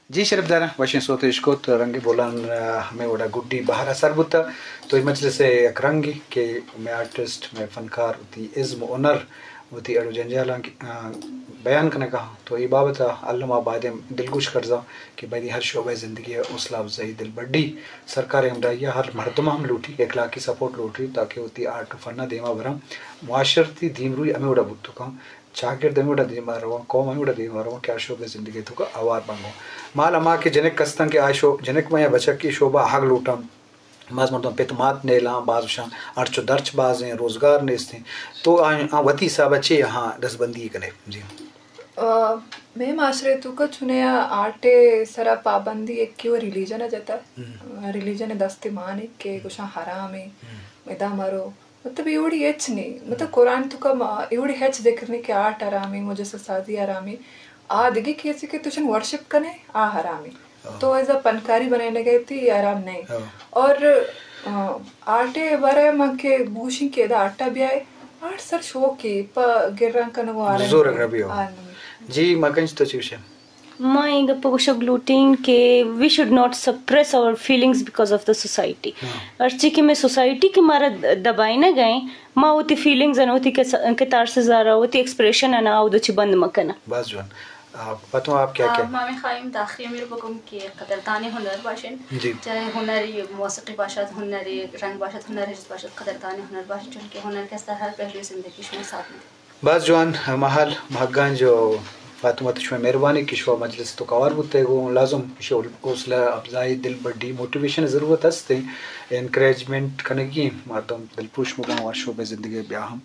جی شرپداراں، وشیں سوتے اشکت، رنگ بولان، آ، ہمے وڑا گڈی بہرا سر بوتا۔ تو اے مجلس ء یک رنگے کہ مئے آرٹسٹ، مئے فنکار وتی ازم و ہنر، وتی اڑ و جنجالاں، آ، بیان کنگا۔ تو اے بابت ء الم ء بایدیں دلگوش کرزاں کہ بایدیں ہر شعبہ زندگی ء حوصلہ افزائی، دلبڈی، سرکار ء ہمراہی ء ہر مردم ہم لوٹی، اخلاقی سپورٹ لوٹی تاکہ وتی آرٹ و فن ء دیما براں۔ معاشرتی دیمروئی ہمے وڑا بوت کن۔ چاگرد ہمے وڑا دیما رواں، قوم ہمے وڑا دیما رواں کہ ہر شعبہ زندگی توکا ہوار بنگو۔ مال ہما کہ جنک کستاں کہ آ شو-، جنک ما یا بچک ای شعبہ آہگ لوٹاں، باز مردم پت مات نیلاں، باز وشاں ہرچ و درچ بازیں، روزگار نیستیں، تو آ، آ وتی حساب ء چے آہاں دستبندی کنے؟ جی۔ آ، مئے معاشرے توکا چنے آ آرٹ ء سرا پابندی ایک کہ وہ ریلیجن ء جتا، ریلیجن ء دست مان کہ گوشاں حرام ہے، ادا مرو، مطلب، ایوڑی ہچ نہیں۔ مطلب، قرآن تو کا ما-، ایوڑی ہچ ذکر نہیں کہ آرٹ حرام ہے، مجسمہ سازی حرام ہے۔ آ دگہ کیسے کہ تو چن ورشپ کنے، آ حرام ہے۔ تو ایز ا پنکاری بنائے نہ گئے تھی، حرام نہیں۔ اور، آ، آرٹ بارے من کہ گوشیں کہ ادا آرٹا بیائے، آرٹ سر شوق ہے، پا گران کنگو آرام زور نہیں۔ اگر بھی ہو۔ آرام نہیں۔ جی، مکنج تو چوشے۔ ما اے گپ ء گوشگ لوٹیں کہ we should not suppress our feelings because of the society۔ ہرچی کہ مئے سوسائٹی کہ مارا دبائینگ ء، ما وتی فیلنگز ء، وتی کس-، کتارسز ء را، وتی ایکسپریشن ء نا اود چی بند مہ کناں۔ باز جوان۔ آ، فاطمہ، آپ کیا آ، کہیں؟ ما ہمے خواہیم تاخیر میر بکم کہ قدردان ہنر باشن۔ جی۔ چاہے ہنری موسیقی باشد، ہنری رنگ باشد، ہنر ہچ باشد، قدردان ہنر باشن، چونکہ ہنر کسا ہر پہلو زندگی شما ساتھ میں۔ باز جوان، مہال مہگانج و فاطمہ، تو شمئے مہربانی کہ شما مجلس تو کوار بوتے گوں۔ لازم شو حوصلہ افزائی، دل بڈی، موٹیویشن ضرورت ہستے، انکریجمنٹ کنگی مردم دلپروش مگاں و شعبہ زندگی بیا ہم۔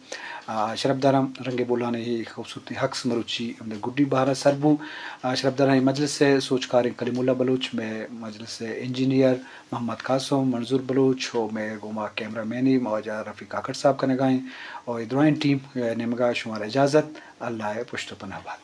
آ، شرپداراں، رنگ بولان ء خوبصورتی حقس مروچی ہمدے گڈی بہرا سر بو۔ آ، شرپداراں، اے مجلس ء سوجکاریں کلیم اللہ بلوچ، مئے مجلس ء انجینئر محمد قاسم، منظور بلوچ و مئے گوما کیمرہ مینی مواجہ رفیق کاکڑ صاحب کنگا ایں و اے درائیں ٹیم ء نیمگا شمارا اجازت، اللہ ء پشت و پناہ بات۔